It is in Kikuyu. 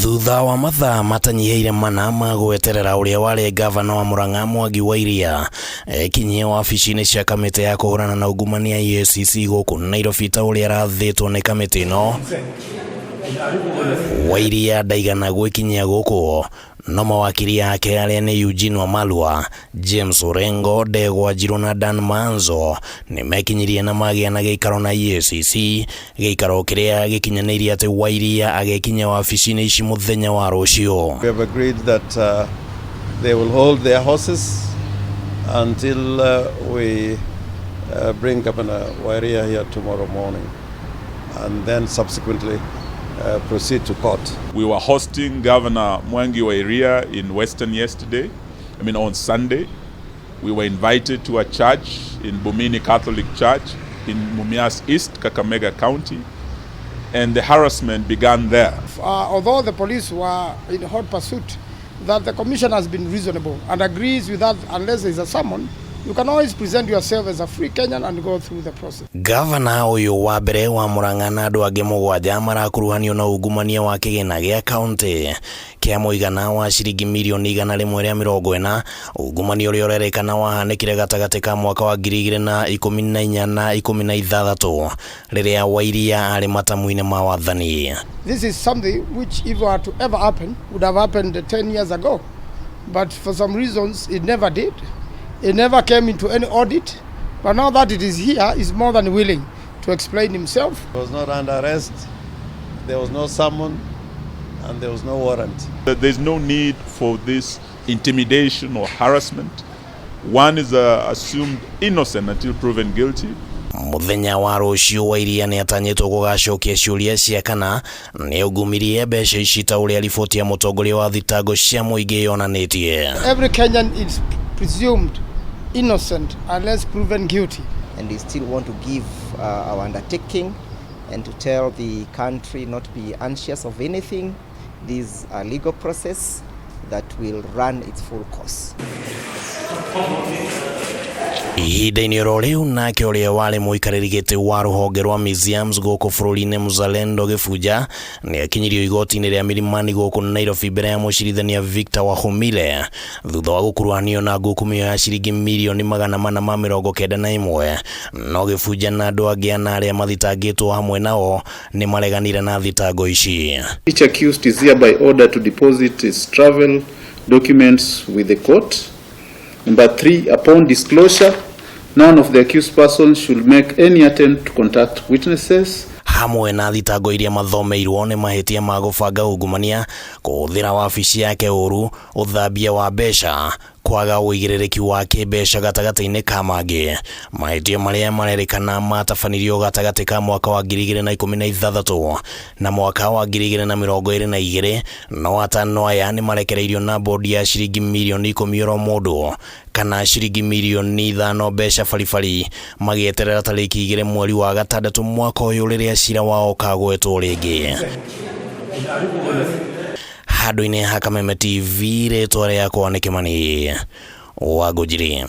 Thutha wa mathaa matanyihĩire 4 ma gweterera ũrĩa warĩ ngavana wa Murang'a Mwangi wa Iria ekinyie wabici-inĩ cia kamĩtĩ ya kũhũrana na ungumania EACC gũkũ Nairobi ta ũrĩa arathĩtwo nĩ kamĩtĩ ĩno, Wairia ndaigana gwĩkinyia gũkũ no mawakiri ake arĩa nĩ Eugene Wamalwa, James Orengo, Ndegwa Njirũ na Dan Manzo nĩ mekinyirie na magĩa na gĩikaro na EACC, gĩikaro kĩrĩa gĩkinyanĩirie atĩ Wairia agekinyia wabici-inĩ ici mũthenya wa rũciũ. We have agreed that they will hold their horses until we bring Governor Wa Iria here tomorrow morning and then subsequently proceed to court. We were hosting Governor Mwangi Wa Iria in Western yesterday, I mean on Sunday. We were invited to a church in Bumini Catholic Church in Mumias East, Kakamega County, and the harassment began there. Although the police were in hot pursuit, that the commission has been reasonable and agrees with that unless there is a summon, you can always present yourself as a free Kenyan and go through the process. Gavana ũyũ wa mbere wa Murang'a na andũ angĩ 7 marakuruhanio na ungumania wa kĩgĩna gĩa kaunti kĩa mũigana wa ciringi mirioni 140, ungumania ũrĩa ũrerĩkana wahanĩkire gatagatĩ ka mwaka wa 2014 na 16 rĩrĩa Wairia arĩ matamu-inĩ ma wathani. This is something which, if were to ever happen, would have happened 10 years ago. But for some reasons, it never did. It never came into any audit. But now that it is here, he's more than willing to explain himself. He was not under arrest, there was no summon, and there was no warrant. There's no need for this intimidation or harassment. One is assumed innocent until proven guilty. Mũthenya wa rũciũ Wairia nĩ atanyĩtwo gũgacokia ciũria cia kana nĩ ungumirie mbeca ici ta ũrĩa riboti ya mũtongoria wa thitango cia mũingĩ yonanĩtie. Every Kenyan is presumed innocent unless proven guilty. And we still want to give our undertaking and to tell the country not to be anxious of anything. This is a legal process that will run its full course. Ihinda-inĩ oro rĩu, nake ũrĩa warĩ mũikarĩri gĩtĩ wa rũhonge rwa museums gũkũ bũrũri-inĩ Mzalendo Gĩbunja nĩ akinyirio igoti-inĩ rĩa Milimani gũkũ Nairobi mbere ya mũcirithania Victor Wahumile thutha wa gũkuruhanio na ngukumio ya ciringi mirioni 491. No Gĩbunja na andũ angĩ 4 arĩa mathitangĩtwo hamwe nao nĩ mareganire na thitango ici. Each accused is hereby ordered to deposit his travel documents with the court. Number three, upon disclosure, none of the accused persons should make any attempt to contact witnesses. Hamwe na thitango iria mathomeirwo nĩ mahĩtia ma gũbanga ungumania, kũhũthĩra wabici yake ũru, ũthambia wa mbeca, kwaga ũigĩrĩrĩki wa kĩmbeca gatagatĩ-inĩ ka mangĩ. Mahĩtia marĩa marerĩkana matabanirio gatagatĩ ka mwaka wa 2016 na mwaka wa 2022. No 5 aya nĩ marekereirio na bodi ya ciringi mirioni 10 oro mũndũ kana ciringi mirioni 5 mbeca baribari, magĩeterera tarĩki 2 mweri wa gatandatũ mwaka ũyũ rĩrĩa cira wao ũkagwetwo rĩngĩ. Handũ-inĩ ha Kameme TV, rĩtwa rĩakwa nĩ Kĩmani wa Ngũnjiri.